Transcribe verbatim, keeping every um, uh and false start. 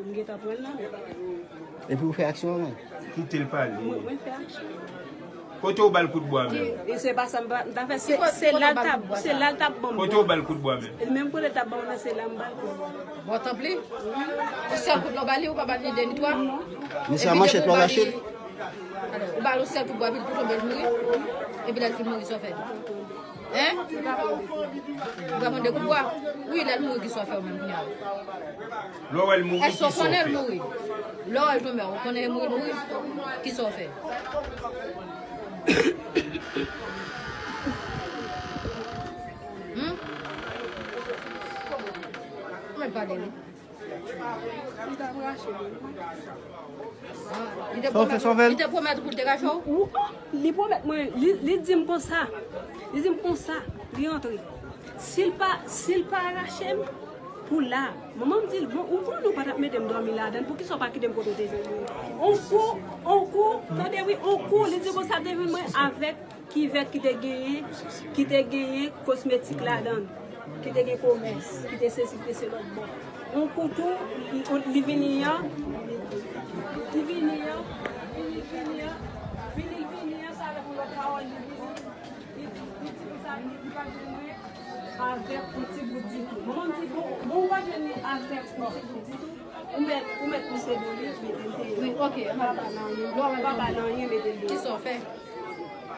M gentan pran l nan men. Epi ou fè aksyon an menm. Kite l pale. Mwen, mwen fè aksyon. Kote w ba l kout bwa menm? E se pa sa m pa- m ta fè, se se la l t ap, se la l t ap ban m. Kote w ba l kout bwa menm? E menm kote l t ap ban mwen, se la m ba l kout bwa. Bon, tanpri. Yon sèl kout la w ba li, ou pa ba li de ni twa. Men se a manchèt la w rache l. Ou ba l yon sèl kout bwa, epi l tou tonbe l mouri. Epi lè l fin mouri, sa w fè? Hein? Ou pa pran de kout bwa? Wi, lè l mouri, ki sa w fè ou menm kounye a? Lè w wè l mouri, Èske w kisa w konnen l fè? Mouri? Lè w wè l tonbe, ou konnen l mouri, mouri? Ki sa w fè? Hmm? Mwen pale wi. Li t ap rache l. Ah, li te Sa w fè, pwomèt- sa w fè l? Li te pwomèt pou l te rache w? Ou, oh, li pwomèt mwen, li, li di m konsa. Li di m konsa, li antre. Si l pa, si l pa rache m, pou la. Manman m di l, bon, ou konnen ou pa t ap mete m dòmi ladan l, poukisa w pa kite m kote w te jwenn mwen? On kou, on kou, tande wi, on kou, li di konsa te jwenn mwen avèk kivèt ki te genyen, ki te genyen kosmetik ladan l, ki te gen komès, ki te sesi, ki te se lòt bò. On kou tou, li, li vini an, li vini an, vini, vini an, vini, vini an, sa avèk yon lòt pawòl, li vini, li, li di konsa, li, li pa jwenn mwen avèk yon ti bout ditou. Manman m di, bon, bon, ou pa jwenn li avèk yon ti bout ditou, ou mèt, ou mèt pouse do li, mete l deyò. Wi, ok. Ou pa ba l anyen, ou pa ba l anyen, mete l deyò. Ki sa w fè?